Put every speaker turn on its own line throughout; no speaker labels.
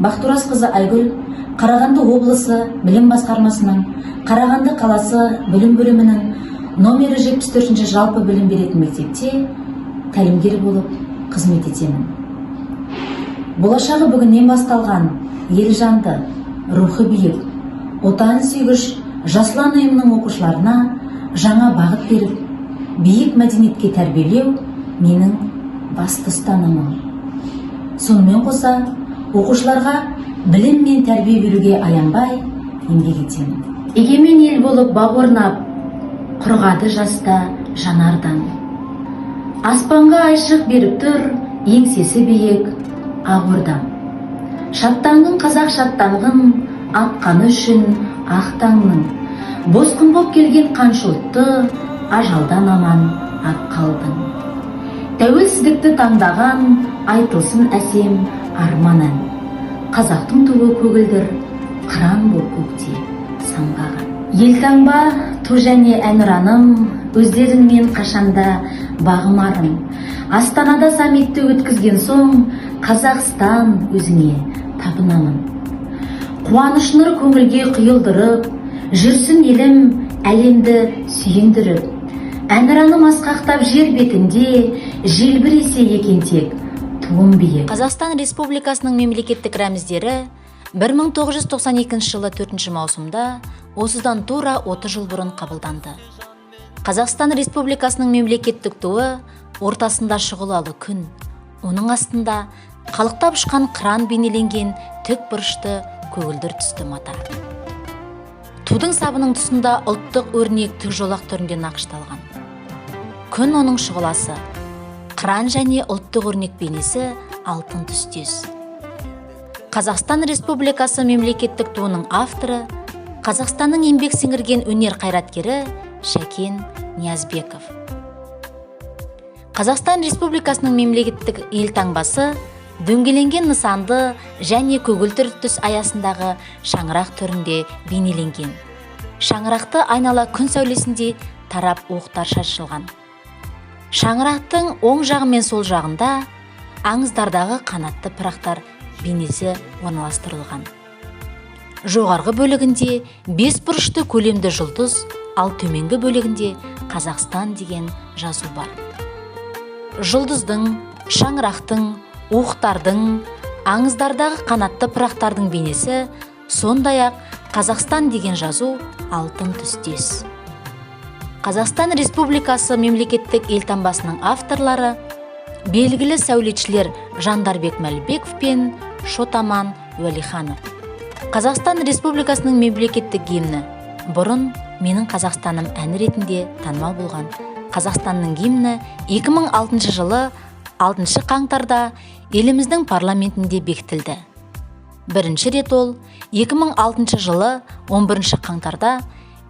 Бақтыразқызы Айгүл, Қарағанды облысы білім басқармасының Қарағанды қаласы білім бөлімінің номері 74 жалпы білім беретін мектепте тәлімгер болып қызмет етемін. Болашағы бүгіннен басталған елжанды, рухы биік, отан сүйгіш Жас ұлан ұйымының оқушыларына жаңа бағыт беріп, биік мәдениетке тәрбиелеу менің басты ұстанымым. Сонымен қоса оқушыларға білім мен тәрбие беруге аянбай еңбек етемін. Егемен ел болып бап орнап, құрғады жаста жанардан. Аспанға айшық беріп тұр еңсесі биік ақ ордам. Шаттанғын, қазақ, шаттанғын атқаны үшін ақ таңның. Босқын боп келген қанша ұлтты ажалдан аман ап қалдың. Тәуелсіздікті таңдаған, айтылсын әсем арман ән. Қазақтың туы көгілдір қыран боп көкте самғаған. Елтаңба, ту және әнұраным, өздеріңмен қашанда бағым, арым. Астанада саммитті өткізген соң, Қазақстан, өзіңе табынамын. Қуаныш нұр көңілге құйылдырып, жүрсін елім әлемді сүйіндіріп. Әнұраным асқақтап жер бетінде желбіресе екен тек туым биік.
Қазақстан Республикасының мемлекеттік рәміздері 1992 жылы 4 маусымда, осыдан тура 30 жыл бұрын қабылданды. Қазақстан Республикасының мемлекеттік туы ортасында шұғылалы күн, оның астында қалықтап ұшқан қыран бейнеленген тік бұрышты көгілдір түсті мата. Тудың сабының тұсында ұлттық өрнек тік жолақ түрінде нақышталған. Күн, оның шұғыласы, қыран және ұлттық өрнек бейнесі алтын түстес. Қазақстан Республикасы мемлекеттік туының авторы Қазақстанның еңбек сіңірген өнер қайраткері Шәкен Ниязбеков. Қазақстан Республикасының мемлекеттік елтаңбасы дөңгеленген нысанды және көгілдір түс аясындағы шаңырақ түрінде бейнеленген. Шаңырақты айнала күн сәулесінде тарап, уықтар шашылған. Шаңырақтың оң жағы мен сол жағында аңыздардағы қанатты пырақтар бейнесі орналастырылған. Жоғарғы бөлігінде бес бұрышты көлемді жұлдыз, ал төменгі бөлігінде «Қазақстан» деген жазу бар. Жұлдыздың, шаңырақтың, уықтардың, аңыздардағы қанатты пырақтардың бейнесі, сондай ақ «Қазақстан» деген жазу алтын түстес. Қазақстан Республикасы мемлекеттік елтаңбасының авторлары белгілі сәулетшілер Жандарбек Мәлібеков пен Шотаман Уәлиханов. Қазақстан Республикасының мемлекеттік гимні бұрын «Менің Қазақстаным» әні ретінде танымал болған Қазақстанның гимні 2006 жылы 6 қаңтарда еліміздің парламентінде бекітілді. Бірінші рет ол 2006 жылы 11 қаңтарда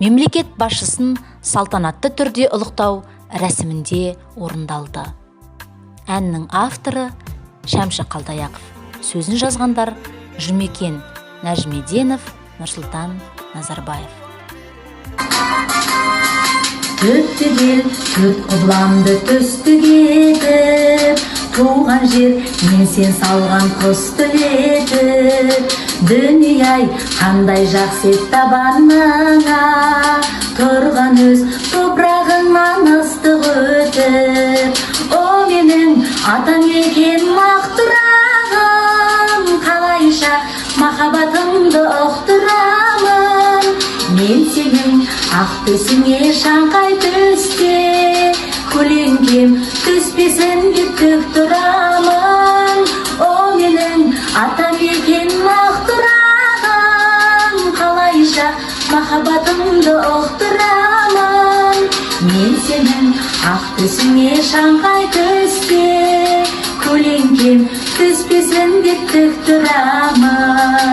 мемлекет басшысын салтанатты түрде ұлықтау рәсімінде орындалды. Әннің авторы Шәмші Қалдаяқов, сөзін жазғандар Жұмекен Нәжімеденов, Нұрсұлтан Назарбаев.
Төрт ел, төрт құбыламды төстік етіп, туған жер мен сен салған құс түлетіп. Дүние ай, қандай жақсы еді табаныңа тұрған өз топырағыңнан ыстық өтіп. О, менің атамекен ақ тұрағым, қалайша махаббатымды ұқтырамын? Мен сенің ақ төсіңе шаңқай түсте көлеңкем түспесін деп тік тұрамын. О, менің атамекен ақ тұрағым, қалайша махаббатымды ұқтырамын? Мен сенің ақ төсіңе шаңқай түсте көлеңкем түспесін деп тік тұрамын.